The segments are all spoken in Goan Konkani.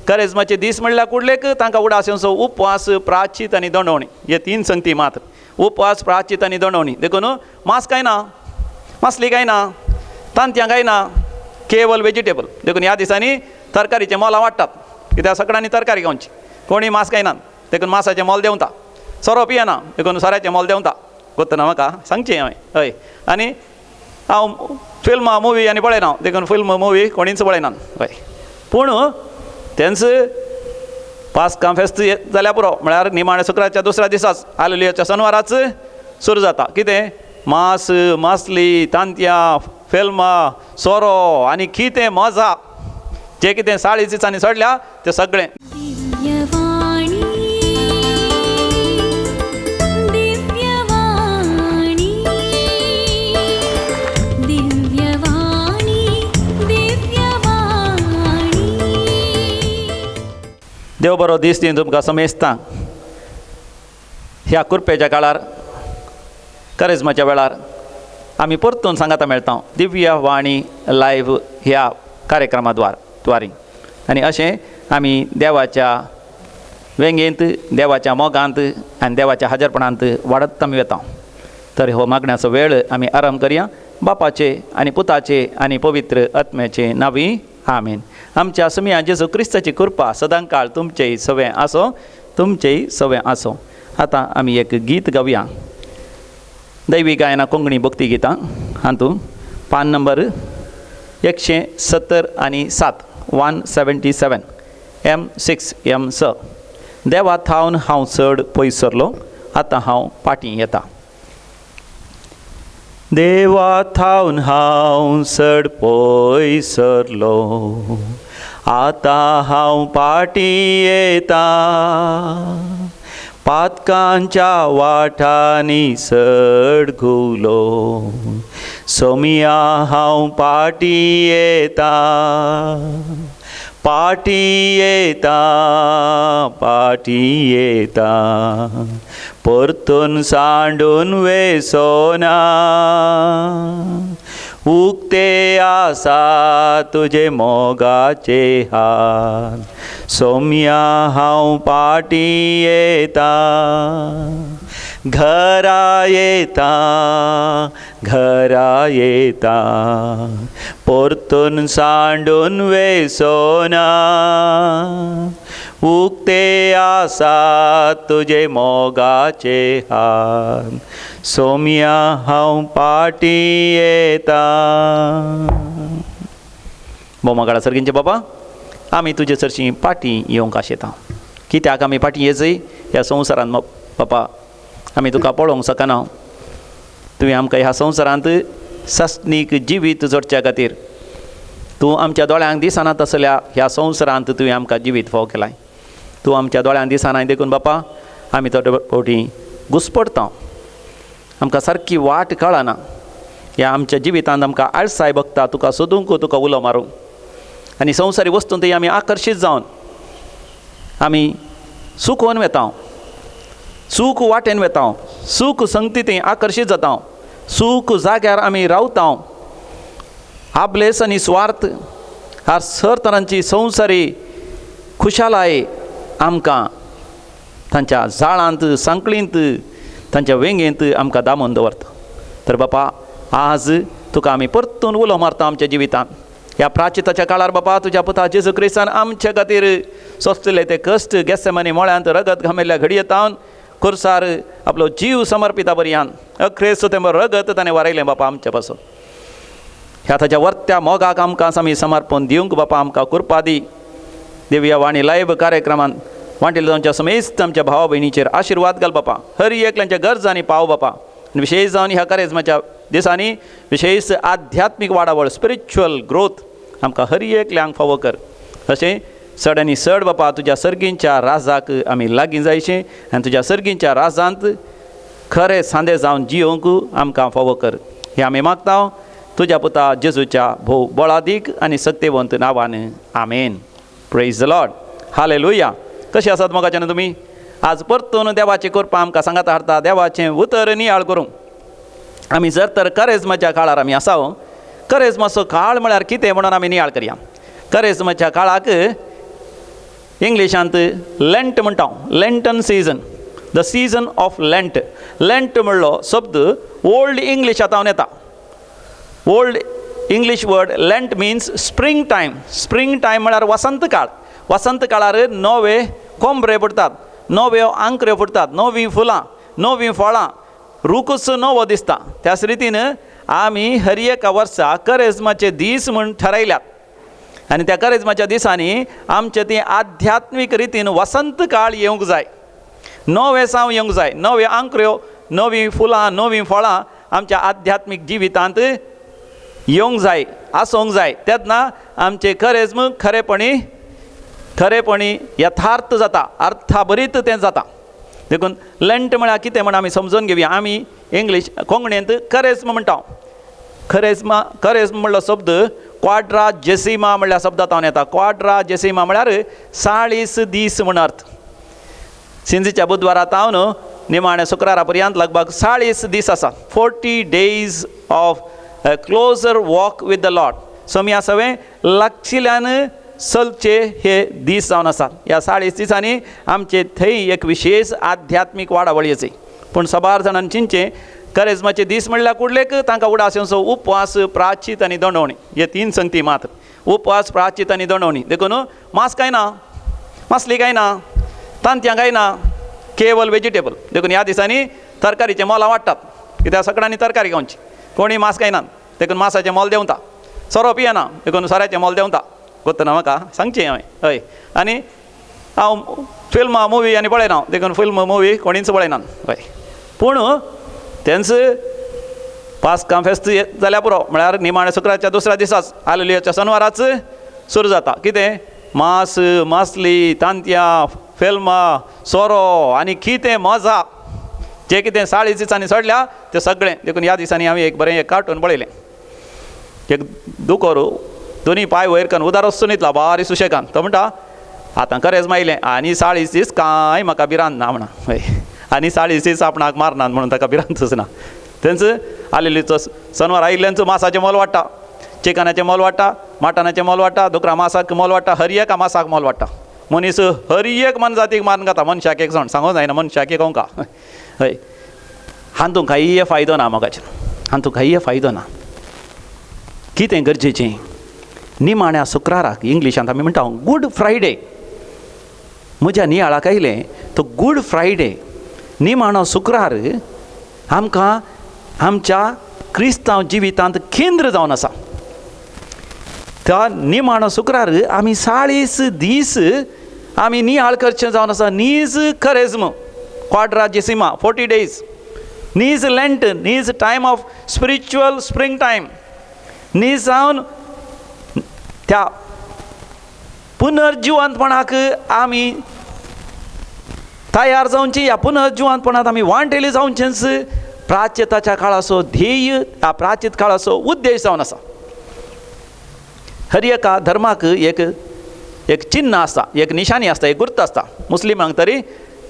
करेजमाचे दीस म्हणल्यार कुडलेक तांकां उडास येवचो उपवास, प्राचित आनी दंडवणी, हे तीन संगती मात्र, उपवास, प्राचित आनी दंडवणी. देखून मांस खायना, मासली खायना, तांतयां खायना, केवल वेजिटेबल. देखून ह्या दिसांनी तरकारीचें मोलां वाडटात, कित्याक सगळ्यांनी तरकारी खावची, कोणी मांस खायनात, देखून मांसाचें मोल देंवता. सोरो पियेना, देखून सोऱ्याचें मोल देंवता. गोत्तना म्हाका सांगचें हांवें हय. आनी हांव फिल्मां मुवी आनी पळयना, देखून फिल्म मुवी कोणीच पळयनात हय. पूण तेंच पास्कां फेस्त जाल्यार पुरो, म्हळ्यार निमाण्या शुक्राच्या दुसऱ्या दिसाच हालेलुयाच्या शनवाराच सुरू जाता कितें, मांस, मासली, तांतयां, फिल्मां, सोरो आनी कितें मजा, जे कितें 40 दिसांनी सोडल्या तें सगळें. देव बरो दीस दी तुमकां समेस्तांक. ह्या कुरपेच्या काळार, करेजमाच्या वेळार आमी परतून सांगाता मेळटा दिव्य वाणी लायव्ह ह्या कार्यक्रमा द्वारी. आनी अशें आमी देवाच्या वेंगेंत, देवाच्या मोगांत आनी देवाच्या हाजरपणांत वाडत आमी वता. तर हो मागण्याचो वेळ आमी आराम करया. बापाचे आनी पुताचे आनी पवित्र आत्म्याचे नांवी आमेन. आमच्या समिया जेजू क्रिस्ताची कृपा सदांकाळ तुमचेय सवें आसो, तुमचेय सवें आसो. आतां आमी एक गीत गावया, दैवी गायना कोंकणी भक्ती गितां हातूंत पान नंबर 177, 177, M6 M स. देवा थावन हांव चड पयस सरलो, आतां हांव पाटीं येता. देवा थावन हांव चड पयस सरलो, आतां हांव पाटीं येता. पातकांच्या वाटांनी चड घुलो, सोमिया हांव पाटीं येता, पाटीं येता, पाटीं येता. परतून सांडून वेसोना, उक्ते आसा तुजे मोगाचे हात, सोम्या हांव पाटीं येता, घरा येता, घरा येता. परतून सांडून वेसोना, उक्ते आसा तुजे मोगाचे हात, सोम्या हांव पाटीं येता. बोमागाडा सर्गींचे बाबा, आमी तुजे सरशीं पाटीं येवंक आशेता. कित्याक आमी पाटीं येजय ह्या संवसारांत बापा, आमी तुका पळोवंक शकना. तुवें आमकां ह्या संवसारांत सासणीक जिवीत जोडच्या खातीर तूं आमच्या दोळ्यांक दिसना तसल्या ह्या संवसारांत तुवें आमकां जिवीत फावो केलाय. तूं आमच्या दोळ्यांक दिसना देखून बापा आमी थोडे फावटी घुसपडटा, आमकां सारकी वाट कळना. ह्या आमच्या जिवितांत आमकां आळसाय बगता तुका सोदूंक, तुका उलो मारूंक, आनी संवसारी वस्तूंत आमी आकर्शीत जावन आमी सुकोवन वेता, सूख वाटेन वेता, सूख संगती आकर्शीत जाता, सूख जाग्यार आमी रावता. आबलेस आनी स्वार्थ ह्या सर तरांची संवसारी खुशालाय आमकां तांच्या जाळांत, सांकळींत, तांच्या वेंगेंत आमकां दामून दवरता. तर बापा आज तुका आमी परतून उलो मारता आमच्या जिवितांत. ह्या प्राचिताच्या काळार बापा तुज्या पुता जेजू क्रिस्तान आमचे खातीर सोंसले ते कश्ट, गेसेमानी मोळ्यांत रगत घामेल्ल्या घडयेतावन खुर्सार आपलो जीव समर्पिता बरयान अख्रेस तें रगत ताणें वारयलें बापा आमचे पासून. ह्या ताच्या वर्त्या मोगाक आमकां आमी समर्पण दिवंक बापा आमकां कृपा दी. देवया वाणी लायव्ह कार्यक्रमान वांटेल जावच्या समेस्त आमच्या भावा भयणीचेर आशिर्वाद घाल बापा. हर एकल्यांच्या गरजांनी पाव बापा. आनी विशेश जावन ह्या करेजमाच्या दिसांनी विशेश आध्यात्मीक वाडावळ, स्पिरिच्युअल ग्रोथ आमकां हर एकल्यांक फावो कर. अशें चड आनी चड बापा तुज्या सर्गींच्या राजाक आमी लागीं जायचें आनी तुज्या सर्गींच्या राजांत खरें सांदे जावन जियोवंक आमकां फावो कर. हें आमी मागता तुज्या पुता जेजूच्या भोव बळादीक आनी सक्तेवंत नांवान, आमेन. Praise the Lord, hallelujah. कशें आसात मोगाच्यान तुमी? आज परतून देवाची कृपा आमकां सांगात हाडटा. देवाचें उतर नियाळ करूंक आमी जर तर करेजमाच्या काळार आमी आसा. करेजमाचो काळ म्हळ्यार कितें म्हणून आमी नियाळ करया. करेजमाच्या काळाक इंग्लिशांत लेंट म्हणटा, Lenten season, the season of Lent. Lent म्हणलो शब्द ओल्ड इंग्लिशांत येता. Old English word Lent means spring time. Spring time म्हळ्यार वसंत काळ. वसंत काळार नवे कोंबरे फुटतात, नव्यो आंकऱ्यो फुटतात, नवीं फुलां, नवीं फळां, रुखूच नवो दिसता. त्याच रितीन आमी हर एका वर्सा करेज्माचे दीस म्हूण ठरयल्यात आनी त्या करेज्माच्या दिसांनी आमचे ती आध्यात्मीक रितीन वसंत काळ येवंक जाय, नवे साव येवंक जाय, नव्यो आंकऱ्यो, नवीं फुलां, नवीं फळां आमच्या आध्यात्मीक जिवितांत येवंक जाय, आसूंक जाय. तेन्ना आमचें करेज्म खरेपणी खरेपणी यथार्थ जाता, अर्थाभरीत तें जाता. देखून लेंट म्हळ्यार कितें म्हण आमी समजून घेवया. आमी इंग्लीश कोंकणींत करेज्म म्हणटा. करेज्मा, करेज्म म्हणलो शब्द क्वाड्रा जेसिमा म्हणल्या शब्दांत येता. क्वाड्रा जेसिमा म्हळ्यार 40 दीस म्हण अर्थ. सिंजीच्या बुधवारा तावन निमाण्या शुक्रारा पर्यंत लगभग 40 दीस आसा. 40 days of closer walk with the Lord. Saumya सवें लागशिल्ल्यान चलचे हे दीस जावन आसात. ह्या 40 दिसांनी आमचे थंय एक विशेश आध्यात्मीक वाडावळ येची. पूण सबार जाणांनी चिंतचें करेज्माचे दीस म्हणल्यार कुडलेक तांकां उडास येवचो उपवास, प्राचित आनी दंडवणी, हे 3 संगती मात्र. उपवास, प्राचित आनी दंडवणी. देखून मांस काय ना, मासली काय ना, तांतयां काय ना, केवल वेजिटेबल. देखून ह्या दिसांनी तरकारीचें मोलां वाडटात, कित्याक सगळ्यांनी तरकारी खावची, कोणी मांस खायनात, देखून मासाचें मोल देंवता. सोरो पियेना, देखून सोऱ्याचें मोल देंवता. गोत्त ना म्हाका सांगचें हांवें. हय, आनी हांव फिल्मां मुवी आनी पळयना, देखून फिल्म मुवी कोणीच पळयनात. हय, पूण तेंच पास्कां फेस्त जाल्यार पुरो, म्हळ्यार निमाण्या शुक्राच्या दुसऱ्या दिसाच आलेलुयाच्या शनवाराच सुरू जाता. कितें मांस, मासली, तांतयां, फिल्मां, सोरो आनी कितें मजा, जे कितें 40 दिसांनी सोडल्या तें सगळें. देखून ह्या दिसांनी हांवें एक बरें एक कार्टून पळयलें. एक दुकोर दोनी पांय वयर करून उदार वचून येतला बारी सुशेगान. तो म्हणटा आतां करेज्मा आयलें आनी 40 दीस कांय म्हाका भिरांत ना म्हणा. हय, आनी 40 दीस आपणाक मारनात म्हणून ताका भिरांतच ना. तेंच आलेलीचो सनवार आयिल्ल्यांचो मासाचें मोल वाडटा, चिकनाचें मोल वाडटा, माटनाचें मोल वाडटा, दुकरा मासाक मोल वाडटा, हर एका मासाक मोल वाडटा. मनीस हर एक मनजातीक मारून खाता, मनशाक एक जाण सांगो जायना, मनशाक एक ओंका. हय, हातूंत कांय फायदो ना मोगाचेर, हातूंत कांय फायदो ना. कितें गरजेचें निमाण्या शुक्राराक इंग्लिशांत आमी म्हणटा गूड फ्रायडे. म्हज्या नियाळाक आयलें तो गूड फ्रायडे, निमाणो शुक्रार आमकां आमच्या क्रिस्तांव जिवितांत केंद्र जावन आसा. त्या निमाणो शुक्रार आमी 40 दीस आमी नियाळ करचें जावन आसा. नीज करेज्म, क्वाड्राजेसिमा, 40 days, नीज लेंट, नीज time of spiritual spring time, नीज जावन त्या पुनर्जिवंतपणाक आमी तयार जावची. ह्या पुनर्जिवंतपणांत आमी वांटेली जावचेंच प्राचिताच्या काळाचो ध्येय, ह्या प्राचीत काळाचो उद्देश जावन आसा. हर एका धर्माक एक एक चिन्न आसता, एक निशाणी आसता, एक गुर्त आसता. मुस्लिमांक तरी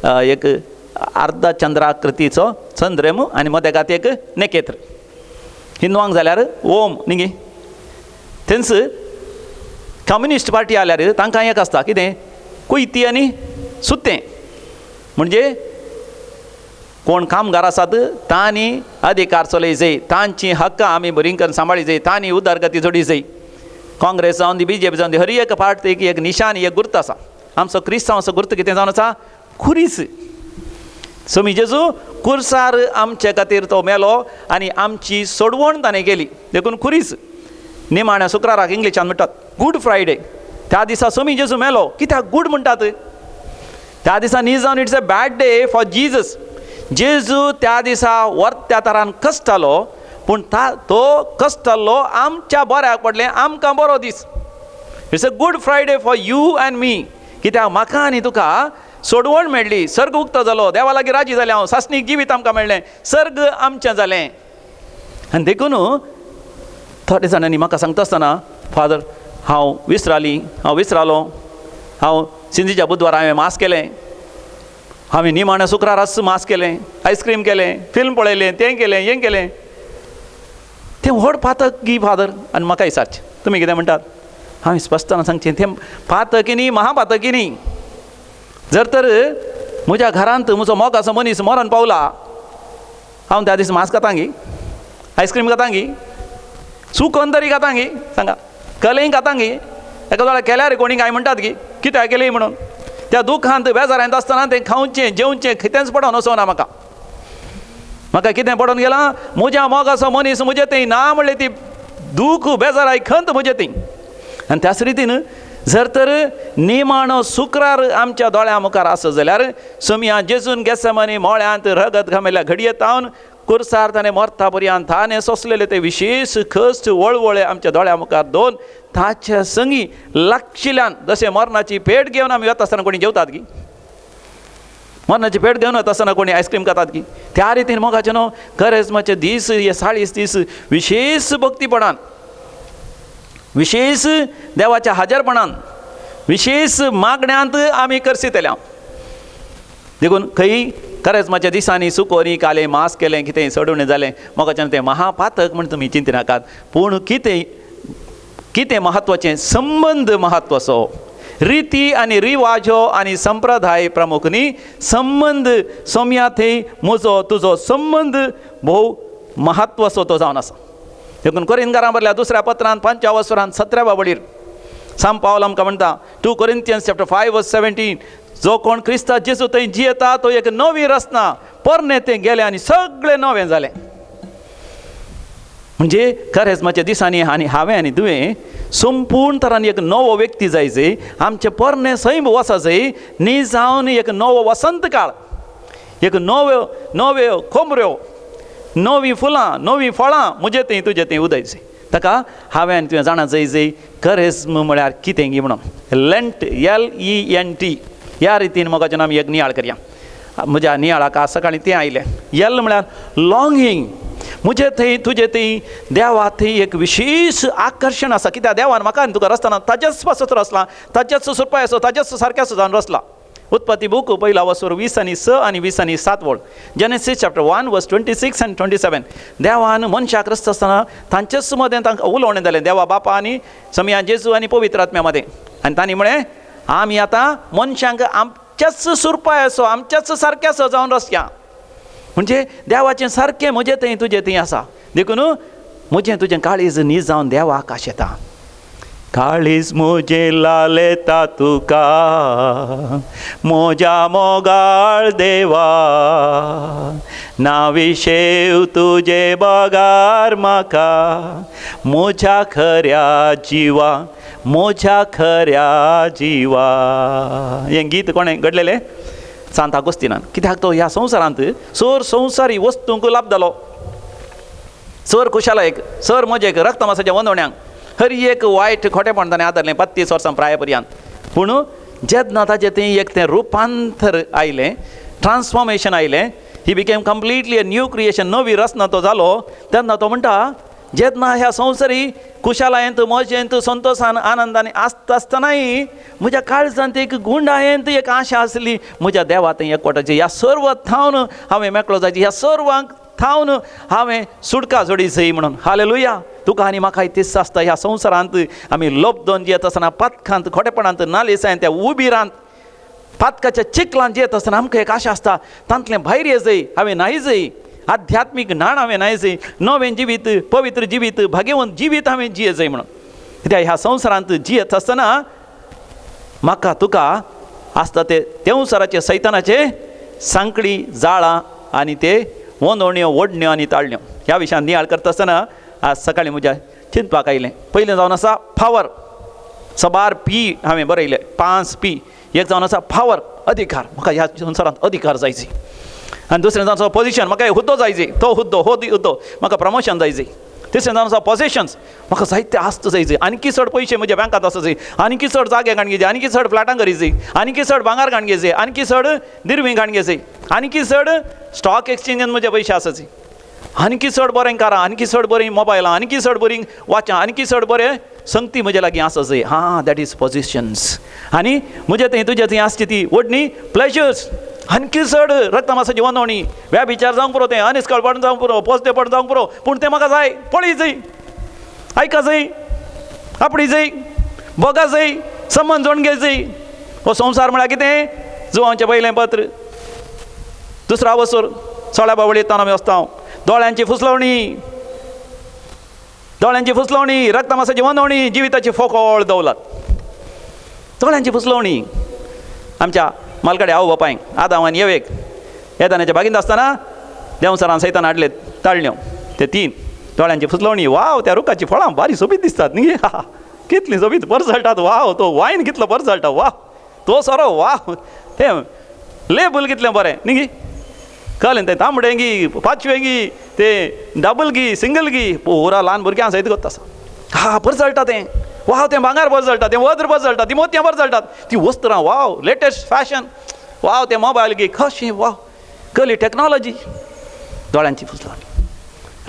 एक अर्धा चंद्राकृतीचो चंद्रम आनी मदेगात एक नेकेत्र. हिंदवांक जाल्यार ओम न्ही. तेंच कम्युनिस्ट पार्टी आल्यार तांकां एक आसता कितें, कुयती आनी सुत्तें. म्हणजे कोण कामगार आसात तांणी अधिकार चलय जाय, तांची हक्क आमी बरी करून सांबाळी जाय, तांणी उदरगती जोडी जाय. काँग्रेस जावन दी, बीजेपी जावन दी, हर एक पार्टीक एक निशाणी, एक गुर्त आसा. आमचो क्रिस्तांवाचो गुर्त कितें जावन आसा, खुरीस. सोमी जेजू कुर्सार आमचे खातीर तो मेलो आनी आमची सोडवण ताणें केली, देखून खुरीस. निमाण्या शुक्राराक इंग्लिशान म्हणटात गूड फ्रायडे. त्या दिसा सोमी जेजू मेलो. कित्याक गूड म्हणटात? त्या दिसा न्ही जावन it's a bad day for Jesus. जेजू त्या दिसा वर्त्या तरान कश्टालो, पूण तो कश्टल्लो आमच्या बऱ्याक पडलें, आमकां बरो दीस. It's a good Friday for you and me. कित्याक म्हाका आनी तुका सोडवण मेळ्ळी, सर्ग उक्तो जालो, देवा लागीं राजी जालें हांव, सासणीक जिवीत आमकां मेळ्ळें, सर्ग आमचें जालें. आनी देखून थोडे जाणांनी म्हाका सांगता आसतना, फादर हांव विसराली, हांव विसरालो, हांव सिंजीच्या बुधवार हांवें मास केलें, हांवें निमाण्या शुक्राराच मास केलें, आयस्क्रीम केलें, फिल्म पळयलें, तें केलें, हें केलें, तें व्हड पातक गी फादर. आनी म्हाका विचारचें तुमी कितें म्हणटात? हांवें स्पश्टपणान सांगचें, तें पातकी न्ही, महापातकी न्ही. जर तर म्हज्या घरांत म्हजो मोगाचो मनीस मरण पावला, हांव त्या दीस मांस खाता गी, आयस्क्रीम खाता गी, सुकन तरी खाता गी, सांगा कलेय खाता गी? एका जाल्यार केल्यार कोणी काय म्हणटात की कित्याक केली म्हणून. त्या दुखांत बेजारांत आसतना तें खावचें जेवचें कितेंच पडोन वचना म्हाका. म्हाका कितें पडोन गेलां? म्हज्या मोगाचो मनीस म्हजे थंय ना म्हणलें ती दूख बेजाराय खंत म्हजे थंय. आनी त्याच रितीन जर तर निमाणो शुक्रार आमच्या दोळ्यां मुखार आसत जाल्यार सोमया जेजून गेसमनी मोळ्यांत रगत घामेल्या घडये तावन कुर्सार ताणें मरता पर्यंत ताणें सोंसलेले ते विशेश कश्ट वळवळे आमच्या दोळ्यां मुखार दोन ताच्या संगी लागशिल्ल्यान जशें मरणाची पेट घेवन आमी वता आसतना कोणी जेवतात की, मरणाची पेट घेवन वता आसतना कोणी आयस्क्रीम खातात की, त्या रितीन मोगाचें न्हू करेज्माचे दीस हे 40 दीस विशेश भक्तीपणान, विशेश देवाच्या हाजरपणान, विशेश मागण्यांत आमी करसितल्या. देखून खंय करेज्माच्या दिसांनी सुकोरी काले मास केलें कितें सडवणें जालें मोगाच्यान तें महापातक म्हण तुमी चिंतनाकात. पूण कितें कितें म्हत्वाचें? संबंद म्हत्वाचो. रिती आनी रिवाजो आनी संप्रदाय प्रमुख न्ही, संबंद सोम्या थंय म्हजो तुजो संबंद भोव म्हत्वाचो तो जावन आसा. देखून कोरिंथकारां बरल्या दुसऱ्या पत्रान 5व्या वसरान 17व्या वळीर सांत पावल आमकां म्हणटा, 2 Corinthians chapter 5 verse 17, जो कोण क्रिस्ता जेजू थंय जियेता तो एक नवी रचना, पोरणें तें गेलें आनी सगळें नवें जालें. म्हणजे करेज्माच्या दिसांनी आनी हांवें आनी तुवें संपूर्ण तरान एक नवो व्यक्ती जाय जाय, आमचें पोरणें सैम वचा जाय, न्ही जावन एक नवो वसंत काळ, एक नव्यो नव्यो कोमऱ्यो, नवीं फुलां, नवीं फळां म्हजे थंय तुजे थंय उदय जाय. ताका हांवें आनी तुवें जाणा जाय जाय करेज्म म्हळ्यार कितें गी म्हणून. लेंट LENT ह्या रितीन मोगाच्यान आमी एक नियाळ करया. म्हज्या नियाळाक आज सकाळीं तें आयलें. एल म्हळ्यार लॉंगींग, म्हजे थंय तुजे थंय देवा थंय एक विशेश आकर्शण आसा. कित्याक देवान म्हाका आनी तुका रचतना ताज्याच पासत रचला, ताज्याच सुरपाय आसो, ताज्याच सारकें आसो जावन रचला. उत्पत्ती बूक पयला वसर 20 आनी 6 आनी 20 आनी 7 वळ, Genesis chapter 1 verse 26 आनी 27. देवान मनशाक रचता आसतना तांचेच मदें तांकां उलोवणें जालें, देवा बापा आनी समिया जेजू आनी पवित्र आत्म्या मदें. आनी तांणी म्हळें आमी आतां मनशांक आमच्याच सुरपाय आसो, आमच्याच सारकें आसो जावन रचया. म्हणजे देवाचें सारकें म्हजें थंय तुजें थंय आसा. देखून म्हजें तुजें काळीज न्ही जावन देवाक आशेता. काळीज म्हजें लालेता तुका म्हज्या मोगाळ देवा, ना विशेव तुजे बगार म्हाका, म्हज्या खऱ्या जिवा, म्हज्या खऱ्या जिवा. हें गीत कोणें घडलेलें? सांत आगोस्तिनान. कित्याक तो ह्या संवसारांत सर संवसारी वस्तूंक लाभ जालो, सर खुशालायक, सर मजेक, रक्तमासाच्या वंदवण्यांक, हर एक वायट खोटेपण ताणें आदारलें 32 वर्सां प्राय पर्यंत. पूण जेन्ना ताजें तें एक तें रुपांतर आयलें, ट्रान्सफॉर्मेशन आयलें, he became completely a new creation, नवी रचना तो जालो. तेन्ना तो म्हणटा जेन्ना ह्या संवसारी खुशालायेंत, मजेंत, संतोशान, आनंदान आसता आसतनाय म्हज्या काळजांत एक गुंडायेंत एक आशा आसली, म्हज्या देवा थंय एकवटाची, ह्या सर्व थावन हांवें मेकळो जायची, ह्या सर्वांक थावन हांवें सुटका जोडी जाय म्हणून. हालेलुया. तुका आनी म्हाका तीच आसता ह्या संवसारांत आमी लोबदोन जियेत आसतना, पातकांत, खोटेपणांत, नालिसांत, त्या उबिरांत, पातकाच्या चिखलांत जियेत आसतना आमकां एक आशा आसता तांतलें भायर ये जाय, हांवें न्हाय जाय, आध्यात्मीक न्हाण हांवें न्हाय जाय, नवें जिवीत, पवित्र जिवीत, भाग्यवंत जिवीत हांवें जिये जाय म्हणून. कित्याक ह्या संवसारांत जियेत आसतना म्हाका तुका आसता ते देंवचाराचे, सैतानाचे सांकळी, जाळां आनी ते वंदोण्यो, ओडण्यो आनी ताळण्यो. ह्या विशयान नियाळ करता आसतना आज सकाळीं म्हज्या चिंतपाक आयलें. पयलें जावन आसा पावर, सबार पी हांवें बरयलें, 5 पी. एक जावन आसा पावर, अधिकार, म्हाका ह्या संवसारांत अधिकार जायची. आनी दुसरें जावन आसा पोजिशन, म्हाका हुद्दो जायची, तो हुद्दो, हो हुद्दो, म्हाका प्रमोशन जायची. तिसरें जावन आसा पोजिशन्स, म्हाका जायते आस्त जायची, आनीकी चड पयशे म्हज्या बँकांत आसा जाय, आनीकी चड जागे घाण घेवचे, आनीकी चड फ्लॅटां करीची, आनीकी चड भांगर घाण घेवचे, आनीकी चड दिरवी घाण घेवचे, आनीकी चड स्टॉक एक्सचेंजीन म्हजे पयशे आसाचे, आनीकी चड बरें कारां, आनीकी चड बरीं मोबायलां, आनीकी चड बरीं वॉचां, आनीकी चड बरें संगती म्हजे लागीं आसा जाय. हां, that is positions. आनी म्हजे थंय तुजे थंय आसची ती ओडणी प्लेजर्स, आणखी चड रक्तमासाची वंदवणी, व्याभिचार जावंक पुरो, तें अनिस्कळपण जावंक पुरो, पोजतेपण जावंक पुरो, पूण तें म्हाका जाय, पळय जाय, आयका जाय, आपडी जाय, बोगा जाय, संबंद जोडून घे जाय. हो संवसार म्हळ्यार कितें? जुवांचें पयलें पत्र दुसरा वसूर 16 बावळी आमी वचता. दोळ्यांची फुसलवणी, दोळ्यांची फुसलवणी, रक्तमासाची वनवणी, जिविताची फोकोळ दौलत. दोळ्यांची फुसलवणी. आमच्या मालकाडे आवय बापायंक आदाव आनी येवेक येदानाच्या बागींत आसतना देंवचारान सैतान हाडले ताळण्यो ते 3 दोळ्यांची फुसलवणी. वाव, त्या रुखाची फळां बारी सोबीत दिसतात न्ही, कितली सोबीत परजळटात, वाव तो वायन कितलो परजळटा, वाव तो सोरो, वाव ते लेबल कितलें बरें न्ही, कळ्ळें तें तांबडें गी पाचवें गी तें डबल गी सिंगल गी पुरा ल्हान भुरग्यां सयत गोत्ता आसा. हा परजळटा तें, वाव तें भांगर परजळटा, तें वज्र परजळटा, ती मोतयां परजळटात, ती वस्त्रां वाव लेटेस्ट फॅशन, वाव तें मोबायल गी कशें, वाव कली टॅक्नोलॉजी. दोळ्यांची फुसलवणी,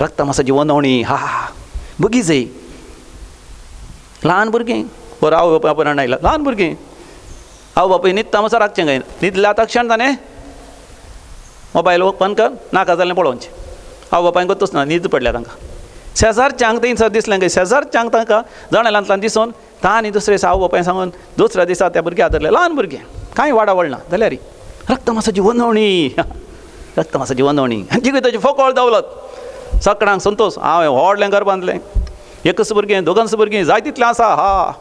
रक्तमासाची वनवणी. हा हा बगी जय ल्हान भुरगीं बरो आवय बापूय आपण आयला ल्हान भुरगीं आवय बापूय न्हिदता म्हणसर राखचें काय न्हिदल्या तक्षण ताणें मोबायल ओपन कर नाका जालें पळोवचें. आवय बापायन गोतूच ना न्हीद पडल्या तांकां. शेजारच्यांक थंयसर दिसलें काय शेजारच्यांक तांकां जनेलांतल्यान दिसून तांणी दुसरे दिसा आवय बापायन सांगून दुसऱ्या दिसा त्या भुरग्याक धरलें. ल्हान भुरगें कांय वाडावळ ना जाल्यार रक्तमासाची वनवणी, रक्तमासाची वनवणी जिविताची फोकोळ दौलत. सगळ्यांक संतोश, हांवें व्हडलें घर बांदलें, एकच भुरगें दोगांच भुरगीं जाय तितलें आसा, हा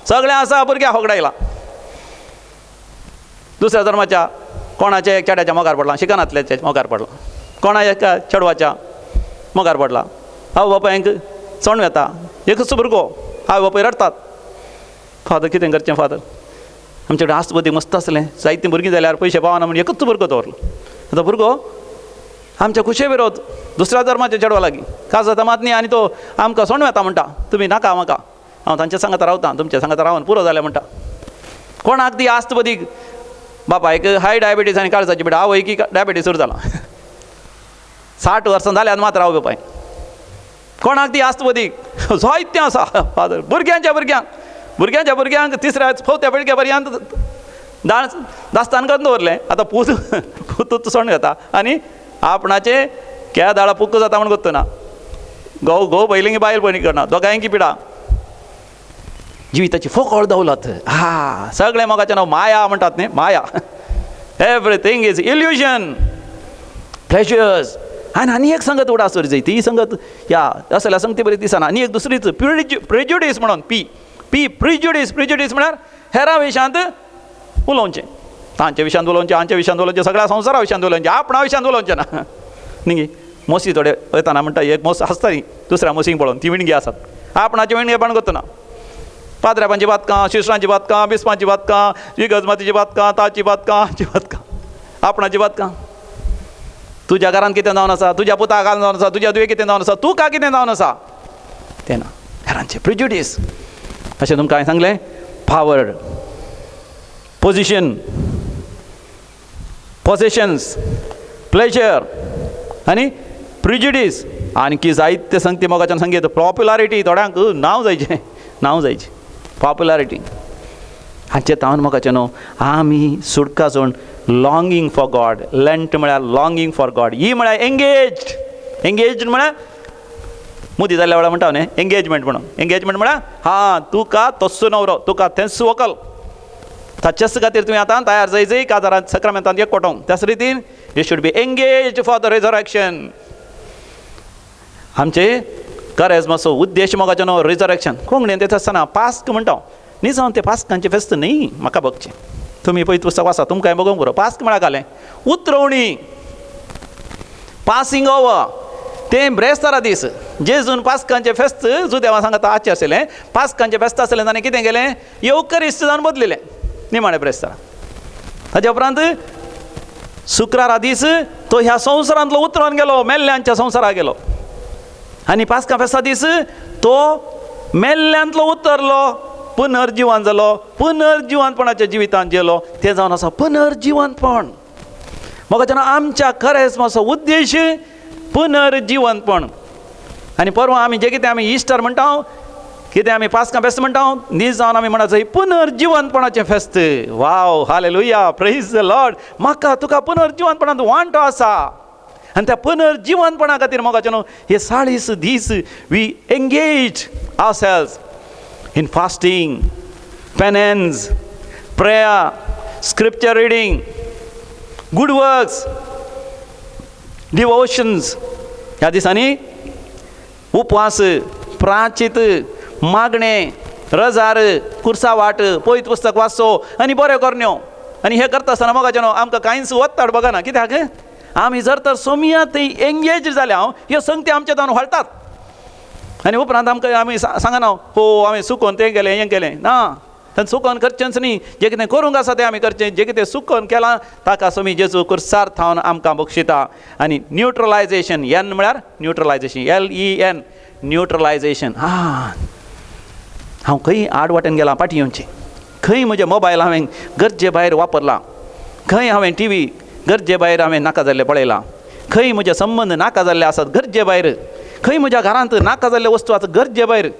सगळें आसा, भुरग्याक होगडायलां. दुसऱ्या धर्माच्या कोणाच्या एक चेड्याच्या मोगार पडला, शिकनातल्याच्या मोगार पडला, कोणा एका चेडवाच्या मोगार पडला. आवय बापायंक चोण वेता, एकच भुरगो, आवय बापाय रडटात, फादर कितें करचें फादर, आमचे कडेन आस्त बदी मस्त आसलें, जायतीं भुरगीं जाल्यार पयशे पावना म्हूण एकच भुरगो दवरलो. आतां भुरगो आमच्या खुशे विरोध दुसऱ्या धर्माच्या चेडवा लागीं काजात मात न्ही आनी तो आमकां सोंड वेता म्हणटा, तुमी नाका म्हाका, हांव तांच्या सांगात रावता, तुमच्या सांगात रावन पुरो जालें म्हणटा. कोणाक ती आस्त बदी बापायक हाय डायबिटीज आनी काळजाची पिडा, आवय की डायबिटीज सुरू जाला 60 वर्सां जाल्यार मात राव बापाय. कोणाक ती आस्त बदी जायतें आसा फादर, भुरग्यांच्या भुरग्यांक भुरग्यांच्या भुरग्यांक तिसऱ्या चवथ्या पिळग्या पर्यंत दास्तान करून दवरलें. आतां पूत पूत सोंड घेता आनी आपणाचे केदाळा पुक्क जाता म्हूण गोत्तना घोव घोव पयलीं बायल पयलीं करना, दोगांयकी पिडा. जिविताची फोकोळ दौलत. हा सगळें मोगाचें नांव माया म्हणटात न्ही, माया. Everything is illusion, pleasures. आनी आनी एक संगत उडास जाय, ती संगत ह्या असल्या संगती बरी दिसना. आनी एक दुसरीच प्रिज्युडीस म्हणून पी पी प्रिज्युडीस. प्रिज्युडीस म्हळ्यार हेरां विशयांत उलोवचें, तांच्या विशयांत उलोवचें, हांच्या विशयांत उलोवचें, सगळ्या संवसारा विशयांत उलोवचें, आपणा विशयांत उलोवचें ना न्ही. मोसी थोडे वयतना म्हणटा एक मोस आसता न्ही दुसऱ्या मोसींक पळोवन ती विणगी आसात, आपणाची विणगे पण करतना पाद्र्यापांची बातकां, शिश्रांची बातकां, बिस्पांची बातकां, इगजमातीची बातकां, ताची बातकां, हाची बातकां, आपणाची बातकां. तुज्या घरांत कितें जावन आसा, तुज्या पुताक जावन आसा, तुज्या दुये कितें जावन आसा, तुका कितें जावन आसा तें ना. हेरांचें प्रिज्युडीस. अशें तुमकां हांवें सांगलें, पावर, पोजिशन, पोसेशन्स, प्लेजर आनी प्रिज्युडीस. आणखी जायते संगती मोगाच्यान संगीत पॉप्युलारिटी, थोड्यांक नांव जायचें, नांव जायचें पॉप्युलारिटी. हाचें तावन मोगाचें न्हू आमी सुटका सोड लॉंगींग फॉर गॉड. लेंट म्हळ्यार लॉंगींग फॉर गॉड, ही म्हळ्यार एंगेज्ड. एंगेज्ड म्हळ्यार मुदी जाल्ल्या वेळार म्हणटा न्ही एंगेजमेंट म्हणून. एंगेजमेंट म्हळ्यार हा तुका तस्सो न्हवरो, तुका तेंच व्हंकल, ताचेच खातीर तुवें आतां तयार जाय जाय काजारांत सक्रामेंतांत एकवटोंक. त्याच रितीन you should be engage for the resurrection. आमचे करेजमाचो उद्देश मोगाचो न्हू रिजरेक्शन. कोंकणीन तें आसतना पास्क म्हणटा न्ही, जावन तें पास्कांचें फेस्त न्ही म्हाका बगचें, तुमी पळय पुस्तक आसा तुमकां बगोवंक पुरो. पास्क म्हळ्यार घालें उतरवणी, पासिंग ओवर. तें ब्रेस्तारा दीस जेजून पास्कांचें फेस्त जुदेवा सांगता आचें आशिल्लें, पास्कांचें फेस्त आसलें ताणें कितें केलें येवकरिस्त जावन बदलिलें निमाणें ब्रेस्तारा. ताच्या उपरांत शुक्रारा दीस तो ह्या संवसारांतलो उतरोन गेलो, मेल्ल्यांच्या संवसाराक गेलो. आनी पास्का फेस्ता दीस तो मेल्ल्यांतलो उतरलो, पुनर्जिवन जालो, पुनर्जिवनपणाच्या जिवितांत गेलो. तें जावन आसा पुनर्जिवनपण. म्हाका आमच्या करेजमाचो उद्देश पुनर्जिवनपण. आनी परवां आमी जें कितें आमी इस्टर म्हणटा, कितें आमी पास्का फेस्त म्हणटा, नीज जावन आमी म्हणा जाय पुनर्जिवनपणाचें फेस्त. वाव, हालेलुया, प्रेज the Lord. म्हाका तुका पुनर्जिवनपणांत वांटो आसा आनी त्या पुनर्जिवनपणा खातीर मोगाचें न्हू हे 40 दीस we engage ourselves in fasting, penance, prayer, Scripture reading, good works, devotions. ह्या दिसांनी उपवास, प्राचित, मागणें, रजार, कुर्सा वाट, पयत पुस्तक वाचचो आनी बरें करण्यो. आनी हें करता आसतना मोगाचें आमकां कांयच वत्ताड बघना. कित्याक आमी जर तर सोमया थंय एंगेज जाल्या ह्यो संगती आमच्या तावन व्हाळटात आनी उपरांत आमकां आमी सांगना हो हांवें चुकोन तें केलें हें केलें ना. तेन्ना चुकोन करचेंच न्ही, जें कितें करूंक आसा तें आमी करचें. जें कितें चुकोन केलां ताका सोमी जेजू कुर्सार थावन आमकां बक्षिता. आनी न्युट्रलायजेशन, एन म्हळ्यार न्युट्रलायजेशन, LEN neutralisation. हां, हांव खंय आड वाटेन गेलां फाटीं येवचें, खंय म्हजें मोबायल हांवें गरजे भायर वापरलां, खंय हांवें टी व्ही गरजे भायर हांवें नाका जाल्लें पळयलां, खंय म्हजे संबंद नाका जाल्ले आसात गरजे भायर, खंय म्हज्या घरांत नाका जाल्ले वस्तू आसात गरजे भायर.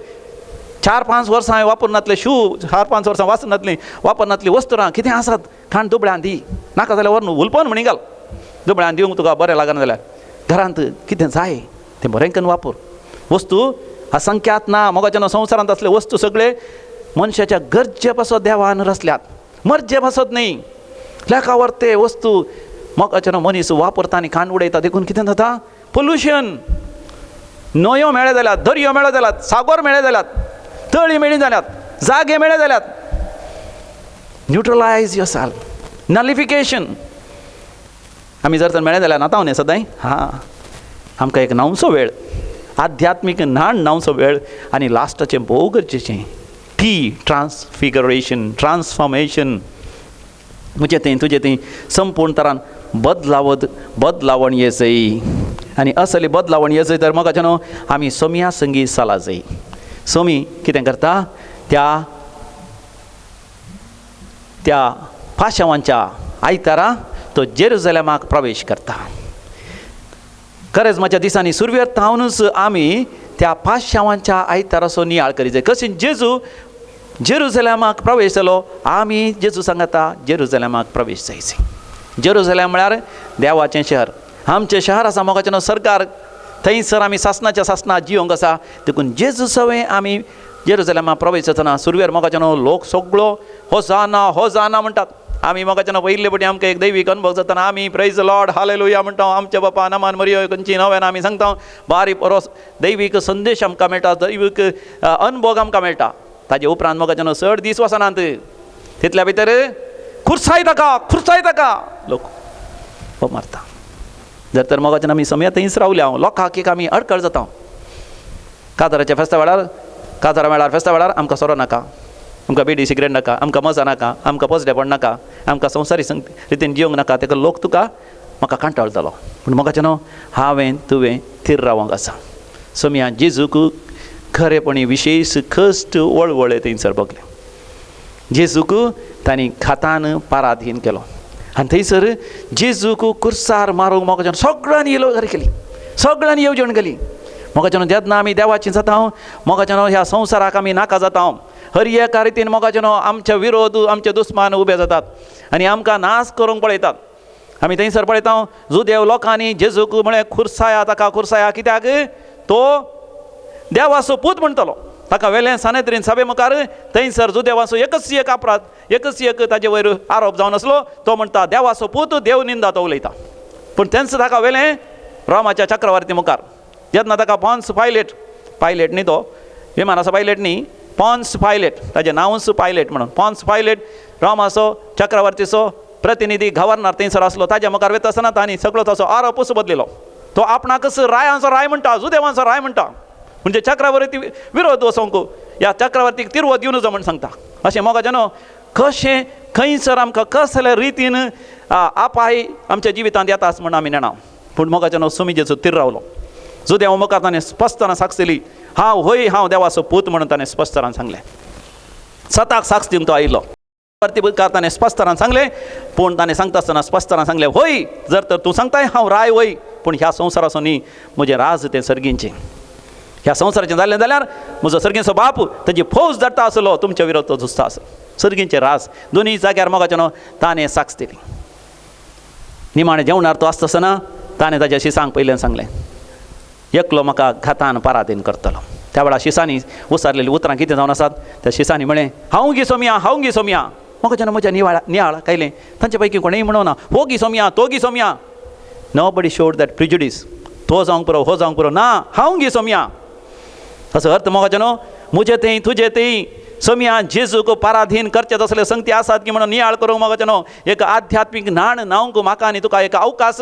4-5 वर्सां हांवें वापरनातले शू, 4-5 वर्सां वाचनातली वापरनातली वस्तुरां कितें आसात खाण दुबळ्यान दी, नाका जाल्यार व्हरून उलपोन म्हणी घाल, दुबळ्यान दिवंक तुका बरें लागना जाल्यार. घरांत कितें जाय तें बरें करून वापर. वस्तू असंख्यात ना मोगाच्या संवसारांत असले वस्तू सगळे मनशाच्या गरजे पासत देवान रचल्यात, मर्जे पासत न्ही. लेखावर ते वस्तू मोगाच्या मनीस वापरता आनी खाण उडयता. देखून कितें जाता, पोल्युशन. न्हंयो मेळ्ळे जाल्यात, दर्यो मेळ्ळे जाल्यात, सागोर मेळ्ळे जाल्यात, तळी मेळ्ळी जाल्यात, जागे मेळ्ळे जाल्यात. न्युट्रलायज your self, nullification. आमी जर तर मेळ्ळे जाल्यार नाता न्ही सदांय. हां, आमकां एक न्हावचो वेळ, आध्यात्मीक न्हाण न्हावचो वेळ. आनी लास्टाचें भोव गरजेचें टी, ट्रान्सफिगरेशन, ट्रान्सफॉर्मेशन. म्हजें थंय तुजें थंय संपूर्ण तरान बदलावत बदलावण येजय. आनी असली बदलावण येजय तर मोगाचें न्हू आमी सोमया संगी चला जाय. सोमी कितें करता, त्या त्या पाशावांच्या आयतारा तो जेरुजलेमाक प्रवेश करता. करेजमाच्या दिसांनी सुरवेर थावनूच आमी त्या पाशावांच्या आयताराचो नियाळ करी जाय. कशें जेजू जेरुजलेमाक प्रवेश जालो, आमी जेजू सांगता जेरुजलेमाक प्रवेश जायचे. जेरुजलेम म्हळ्यार देवाचें शहर. आमचें शहर आसा मोगाचें न्हू सरकार, थंयसर आमी सासनाच्या सासना जिवंक आसा. देखून जेजू सवें आमी जेरुजलेमाक प्रवेश जातना सुरवेर मोगाचें न्हू लोक सगळो होजाना होजाना म्हणटात. आमी मोगाचें न्हू पयले पटी आमकां एक दैवीक अनुभव जातना आमी प्रेज लॉर्ड हालेलुया म्हणटा. आमच्या बापा नमान मरियो खंयची नव्यान आमी सांगता. बारीक बरो दैवीक संदेश आमकां मेळटा, दैवीक अनुभव आमकां मेळटा. ताजे उपरांत मोगाचें न्हू चड दीस वचनात, तितल्या भितर खुर्साय ताका, खुर्साय ताका लोक हो मारता. जर तर मोगाचें आमी समय थंयच रावल्या हांव लोकांक एक आमी अडकळ जाता. काजाराच्या फेस्ता वेळार, काजारा वेळार फेस्ता वेळार आमकां सोरो नाका, आमकां बिडी सिगरेट नाका, आमकां मजा नाका, आमकां पोजडेपण नाका, आमकां संवसारी रितीन जिवंक नाका. ताका लोक तुका म्हाका कांटाळटलो. पूण मोगाचें न्हू हांवें तुवें थीर रावंक आसा. सोमया जेजूक खरेपणी विशेश कश्ट वळवळे थंयसर भोगले. जेजूक तांणी खातान पाराधीन केलो आनी थंयसर जेजूक कुर्सार मारूंक मोगाच्यान सगळ्यांनी येवजण केली, सगळ्यांनी येवजण केली. मोगाच्यान जेन्ना आमी देवाची जाता मोगाच्यान ह्या संवसाराक आमी नाका जाता. हर एका रितीन मोगाच्यान आमचे विरोध, आमचे दुस्मान उबे जातात आनी आमकां नाश करूंक पळयतात. आमी थंयसर पळयता जुदेव लोकांनी जेजूक म्हळें खुर्साया ताका, खुर्साया. कित्याक तो देवाचो पूत म्हणटलो. ताका वेलें सानेत्रीन सभे मुखार. थंयसर जुदेवाचो एकच एक अपराध, एकच एक ताजे वयर आरोप जावन आसलो. तो म्हणटा देवाचो पूत, देव निंदा तो उलयता. पूण तेंच ताका वेलें रोमाच्या चक्रवर्ती मुखार. जेन्ना ताका पॉन्स पायलेट, पायलेट न्ही तो विमानाचो पायलेट न्ही, पॉन्स पायलेट, ताजें नांवूच पायलेट म्हणून, पॉन्स पायलेट रोमाचो चक्रवर्तीचो प्रतिनिधी गव्हर्नर थंयसर आसलो. ताज्या मुखार वता आसतना तांणी सगळो ताचो आरोपूच बदलिलो. तो आपणाकच रायांचो राय म्हणटा, जुदेवांचो राय म्हणटा. म्हणजे चक्रवर्ती विरोध वचोंक ह्या चक्रवर्तीक तिरवो दिवन जो म्हण सांगता. अशें मोगाचें न्हू कशें खंयसर आमकां कसल्या रितीन आपाय आमच्या जिवितांत येता म्हण आमी नेणा. पूण मोगाचें न्हू सुमी जेजू थीर रावलो. जुदेवा मुखार ताणें स्पश्टतान साक्ष दिली, हांव हय हांव देवाचो पूत म्हणून ताणें स्पश्टतान सांगलें. सताक साक्ष दिवन तो आयिल्लो. मुखार ताणें स्पश्टतान सांगलें. पूण ताणें सांगता आसतना स्पश्टतान सांगलें, हय जर तर तूं सांगताय हांव राय वय, पूण ह्या संवसाराचो न्ही, म्हजें राज तें सर्गींचें. ह्या संवसाराचें जालें जाल्यार म्हजो सर्गींचो बाप ताजी फौज धाडटा आसलो, तुमच्या विरोध तो झुजता आसलो. सर्गींचें राज दोनूय जाग्यार मोगाचें न्हू ताणें साक्ष दिली. निमाणें जेवणार तो आसता आसतना ताणें ताज्या शिसांक पयल्यान सांगलें, एकलो म्हाका घातान पराधीन करतलो. त्या वेळार शिसांनी उसारलेलीं उतरां कितें जावन आसात, त्या शिसांनी म्हळें हांव गी सोमया, हांव गी सोमया. म्हाका जेन्ना म्हज्या निवाळ नियाळ कायलें तांचे पैकी कोणेय म्हणोना हो गी सोमया तो गी Somaiya. Nobody showed that prejudice. तो जावंक पुरो हो जावंक पुरो ना, हांव गी सोमया. असो अर्थ मोगाचे न्हू, म्हजे थंय तुजे थंय सोमया जेजूक पराधीन करचे तसले संगती आसात की म्हणून नियाळ करूंक मोगाचे न्हू एक आध्यात्मीक न्हाण न्हावंक म्हाका आनी तुका एक अवकाश.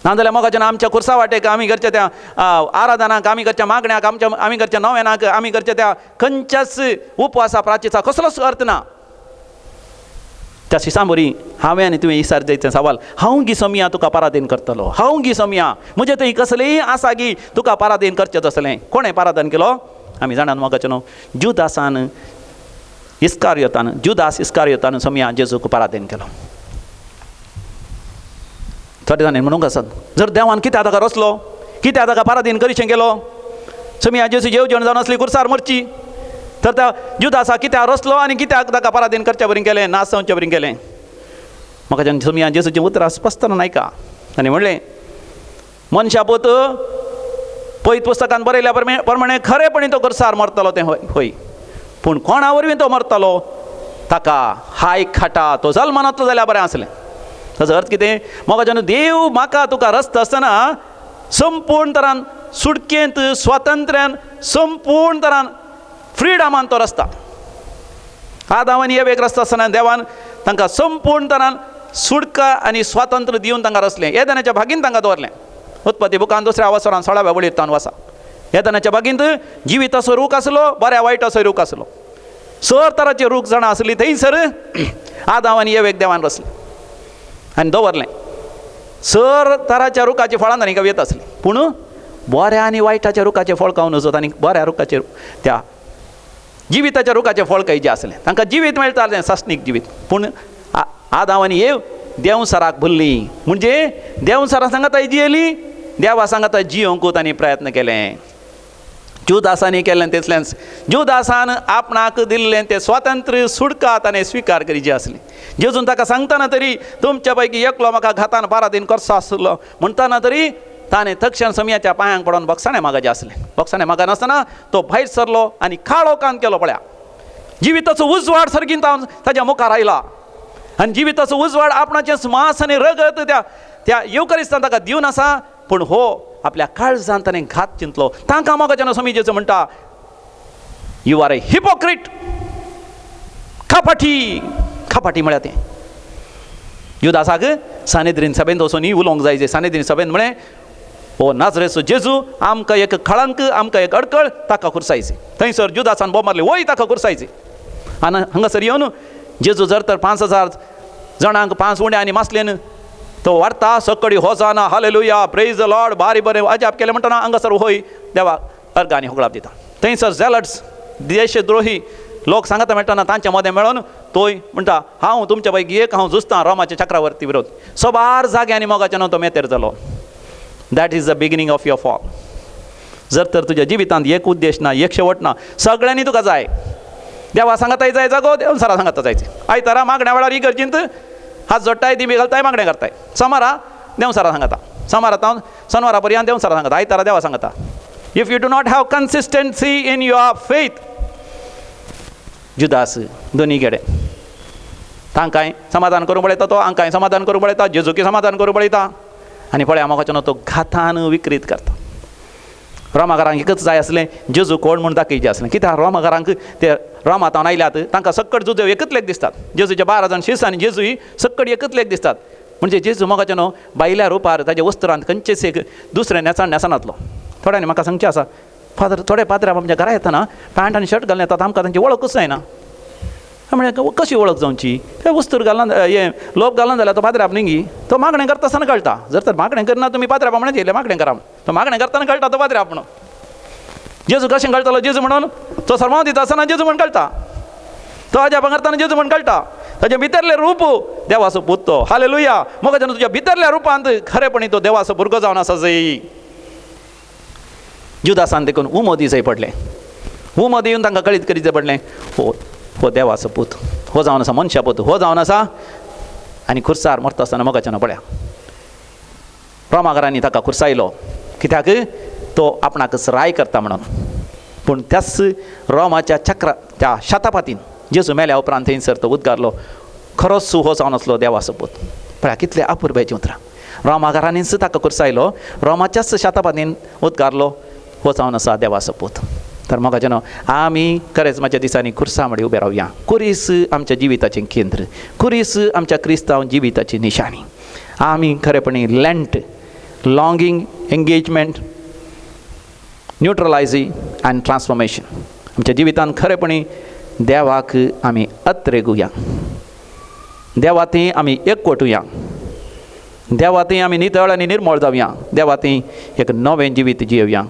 नाजाल्यार मोगाचे न्हू आमच्या खुर्सा वाटेक आमी करच्या त्या आराधनाक, आमी करच्या मागण्याक, आमच्या आमी करच्या नव्यानाक, आमी करच्या त्या खंयच्याच उपवासा प्राचीचा कसलोच अर्थ ना. त्या शिसांबरी हांवें आनी तुवें इसार जायतें सवाल, हांव गी सोमया तुका पराधीन करतलो, हांव गी सोमया म्हजें थंय कसलेंय आसा गी तुका पराधीन करचें तसलें. कोणें पराधीन केलो आमी जाणात मोगाचें न्हू, जुदासान इस्कारियोतान, जुदास इस्कारियोतान सोमया जेजूक पराधीन केलो. थोडे जाणांनी म्हणूंक आसात जर देवान कित्याक ताका रचलो, कित्याक ताका पराधीन करीशें केलो, सोमया जेजू जेवण जावन आसली कुर्सार मरची, तर त्या जुदासा कित्याक रचलो आनी कित्याक ताका पराधीन करच्या बरी केलें, नाश जावचे बरी केलें. म्हाका जेन्ना सोमया जेजूचीं उतरां स्पश्ट आयका आनी म्हणलें मनशा पूत पयत पुस्तकान बरयल्या प्रमाणे खरेपणी तो कुर्सार मरतलो तें हय, पूण कोणा वरवीं तो मरतलो ताका हाय खाटा तो जल्मनातलो जाल्यार बरें आसलें. ताचो अर्थ कितें म्हाका जेन्ना देव म्हाका तुका रचता आसतना संपूर्ण तरान सुटकेंत स्वातंत्र्यान संपूर्ण तरान फ्रिडमान तो रस्ता. आदाव आनी एवेक रस्ता आसतना देवान तांकां संपूर्ण तरान सुटका आनी स्वातंत्र्य दिवन तांकां रचलें. येदनाच्या भागीन तांकां दवरलें. उत्पत्ती बुकान दुसऱ्या वसरान 16व्या वळीर तावन वसा येदनाच्या बागींत जिविताचो रूख आसलो, बऱ्या वायटाचो रूख आसलो, सर तराचे रूख जाणां आसली थंयसर आदाव आनी एवेक देवान रचलें आनी दवरलें. सर तराच्या रुखाची फळां तांकां येत आसलीं, पूण बऱ्या आनी वायटाच्या रुखाचें फळ खावन वचत आनी बऱ्या रुखाचेर त्या जिविताच्या रुखाचें फळ खायचें आसलें, तांकां जिवीत मेळटालें, सासणीक जिवीत. पूण आदाव आनी एव देंवसराक भुल्ली, म्हणजे देंवसरा सांगाता जियेली, देवा सांगाता जियोंकू तांणी प्रयत्न केलें. जुदासांनी केलें तितलेंच. जुदासान आपणाक दिल्लें तें स्वातंत्र्य सुटका ताणें स्विकार करीची आसली. जेजून ताका सांगतना तरी तुमच्या पैकी एकलो म्हाका घातान पराधीन करचो आसलो म्हणटाना तरी ताणें तक्षण समयाच्या पांयांक पडोन बक्षाणें मागाचें आसलें. बक्षाणें मागनासतना तो भायर सरलो आनी काळो कान केलो. पळया जिविताचो उजवाड सर्गींत ताच्या मुखार आयला आनी जिविताचो उजवाड आपणाचें मांस आनी रगत त्या त्या येवकरिस्तान ताका दिवन आसा. पूण हो आपल्या काळजान ताणें घात चिंतलो. तांकां म्हाका जेन्ना स्वामी जेजू म्हणटा you R a hypocrite, कपाटी. कपाटी म्हळ्यार तें जुदासाक सानेद्रीन सभेंत वचून उलोवंक जाय. सानेद्रीन सभेंत म्हळें हो नाजरेचो जेजू आमकां एक कळंक, आमकां एक अडकळ, ताका खुर्सायची. थंयसर जुदासान बोब मारली वय ताका खुर्सायची. आनी हांगासर येवन जेजू जर तर 5000 जाणांक 5 उण्या आनी मासलेन तो वाडता सकडी होजाना हालेलुया प्रेज the Lord बारी बरें अजाप केलें म्हणटना हांगासर होय देवा अर्गांनी आनी होगळाप दिता. थंयसर झेलट्स देशद्रोही लोक सांगता मेळटना तांच्या मदें मेळोन तोय म्हणटा हांव तुमच्या पैकी एक, हांव झुजतां रोमाच्या चक्रवर्ती विरोध. सबार जाग्यांनी मोगाच्या न्हू तो मेतेर जालो. That is the beginning of your fall. जर तर तुज्या जिवितांत एक उद्देश ना, एक शेवट ना, सगळ्यांनी तुका जाय. देवा सांगताय जाय जागो, देवसरा सांगता जायचे. आयतारा मागण्या वेळार इगर्जींत हात जोडटाय, दिमी घालताय, मागणें करताय. सोमारा देवसरा सांगता, सोमारा तावन सोनवारा पर्यंत देवसरा सांगता, आयतारा देवा सांगता. If you do not have consistency in your faith, Judas दोनी गेडे तांकांय समाधान करूंक पळयता, तो हांकांय समाधान करूंक पळयता, जेजूकी समाधान करूंक पळयता आनी पळया मोगाचो न्हू तो घातान विक्रीत करता. रोमाकारांक एकच जाय आसलें जेजू कोण म्हूण दाखयचें आसलें. कित्याक रोमाकारांक ते रोमातावन आयल्यात तांकां सक्कड जुजू एकच लेख दिसतात. जेजूचे 12 जाण शिस आनी जेजूय सक्कड एकच लेख दिसतात. म्हणजे जेजू मोगाचो न्हू बायल्या रुपार ताज्या वस्त्रांत खंयचेच एक दुसरें न्हेसण न्हेसनातलो. थोड्यांनी म्हाका सांगचें आसा फादर थोडे पाद्रे आमच्या घरा येतना पॅन्ट आनी शर्ट घालून येतात, आमकां तांची वळखूच जायना. म्हळें कशी वळख जावची, ते वस्तूर घालना हें लोप घालना जाल्यार तो पाद्रे न्ही गी तो मागणें करता आसतना कळटा. जर तर मागणें करना तुमी पाद्रे म्हणून येयले मागणें करा, तो मागणें करतना कळटा तो पाद्रे म्हणून. जेजू कशें कळटलो जेजू म्हणून तो सर्मांव दिता आसतना जेजू म्हण कळटा, तो अजापां करतना जेजू म्हण कळटा. ताजें भितरलें रूप देवाचो पूत तो. हालेलुया. मोगा जेन्ना तुज्या भितरल्या रुपांत खरेपणी तो देवाचो भुरगो जावन आसा जय. जुदासान देखून उमो दिसय पडलें, उमो दिवन तांकां कळीत करीत पडलें हो हो देवाचो पूत, हो जावन आसा मनशा पूत, हो जावन आसा. आनी खुर्सार मरता आसतना मोगाच्यान पळया रोमाकारांनी ताका खुर्सायलो कित्याक तो आपणाकच राय करता म्हणून. पूण त्याच रोमाच्या चक्र त्या शतापातीन जेजू मेल्या उपरांत थंयसर तो उद्गारलो, खरोच हो जावन आसलो देवाचो पूत. पळया कितले अपुरबायचीं उतरां. रोमाकारांनीच ताका कुर्सायलो, रोमाच्याच शातापातीन उद्गारलो हो जावन आसा देवाचो पूत. तर मोगाच्यानो आमी करेजमाच्या दिसांनी खुर्सा मडेर उबे रावया. खुरीस आमच्या जिविताचें केंद्र, खुरीस आमच्या क्रिस्तांव जिविताची निशाणी. आमी खरेपणी Lent, longing, engagement, neutralising and transformation आमच्या जिवितांत खरेपणी देवाक आमी अत्रेगुया, देवा थंय आमी एकवटुया, देवा थंय आमी नितळ आनी निर्मळ जावया, देवा थंय एक नवें जिवीत जियोवया.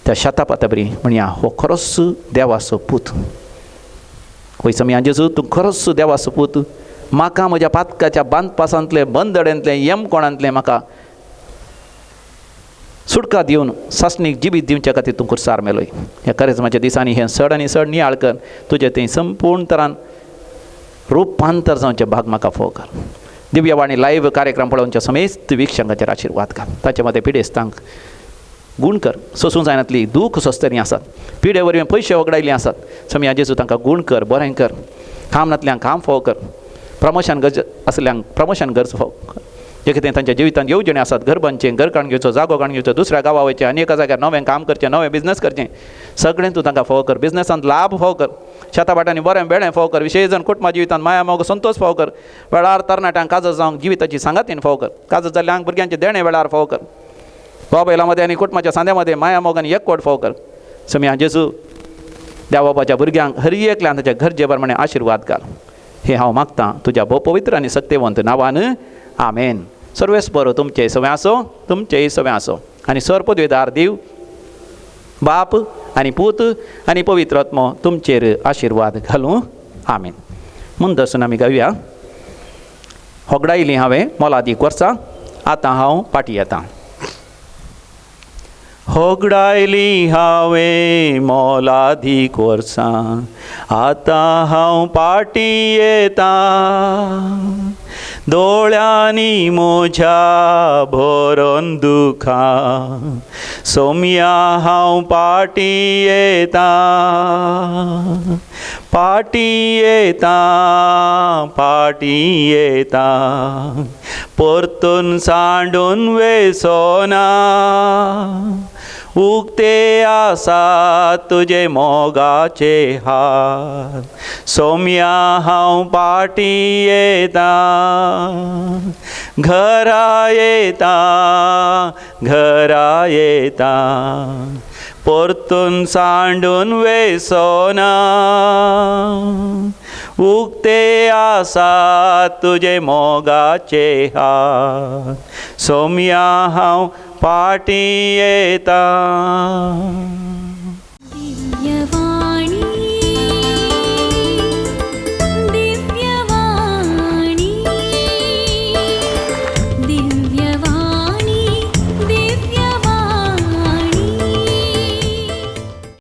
त्या शेतापाता बरी म्हणया हो खरोच देवाचो पूत. वय समिया जेजू तूं खरोच देवाचो पूत, म्हाका म्हज्या पातकाच्या बांदपासांतलें बंदडेंतलें यमकोणांतलें म्हाका सुटका दिवन सासणीक जिवीत दिवच्या खातीर तूं खुर्सार मेलोय. ह्या करेजमाच्या दिसांनी हें सड आनी सड नियाळ कर, तुजें थंय संपूर्ण तरान रुपांतर जावचें भाग म्हाका फोव कर. दिव्यवाणी लायव्ह कार्यक्रम पळोवच्या समेस्त वीक्षकांचेर आशिर्वाद घाल. ताचे मदें पिडेस्तांक गूण कर, सोसूं जायनातली दूख सोंसतलीं आसात, पिडे वरवीं पयशे वगडायल्ली आसात, समिया जेजू तांकां गूण कर, बरें कर. काम नातल्यांक काम फोव कर, प्रमोशन गरज आसल्यांक प्रमोशन गरज फोव कर. जे कितें तांच्या जिवितांत येवजण्यो आसात, घर बांदचें, घर काडून घेवचो, जागो काडून घेवचो, दुसऱ्या गांवा वयचें आनी एका जाग्यार नवें काम करचें, नवें बिजनस करचें, सगळें तूं तांकां फोव कर. बिजनसांत लाभ फोव कर, शेता भाटांनी बरें बेळें फोव कर, विशेश जण कुटुंबा जिवितांत माया मोग संतोश फोव कर. वेळार तरणाट्यांक काजर जावंक जिविताची सांगातीन फोव कर, काजर जाल्ल्यांक भुरग्यांचें देणें वेळार फोव कर. भाव बैलां मदें आनी कुटुंबाच्या सांद्या मदें माया मोग आनी एकवट फोव कर. समिया जेजू देवा बापाच्या भुरग्यांक हर एकल्यान ताच्या गरजे प्रमाणे आशिर्वाद घाल. हें हांव मागतां तुज्या भोव पवित्र आनी सक्तेवंत नांवान, आमेन. सर्वेस बरो तुमचें सवें आसो, तुमचेंय सवें आसो आनी सर पदवेदार देव बाप आनी पूत आनी पवित्र आत्मो तुमचेर आशिर्वाद घालूं, आमेन. म्हूण दर्शन आमी गावया. होगडायली हांवें मोलादीक वर्सां, आतां हांव फाटीं येतां. होगडायली हांवें मोलादीक वर्सां, आतां हांव फाटीं येता. दोळ्यांनी म्हज्या भरून दुखां, सोम्या हांव फाटीं येता, फाटीं येता, फाटीं येता, परतून सांडून वेसोना. उक्ते आसा तुजे मोगाचे हात, सोम्या हांव फाटीं येता, घरा येता, घरा येता, परतून सांडून वेसोना. उक्ते आसा तुजे मोगाचे हात, सोम्या हांव फाटीं येता. दिव्यवाणी.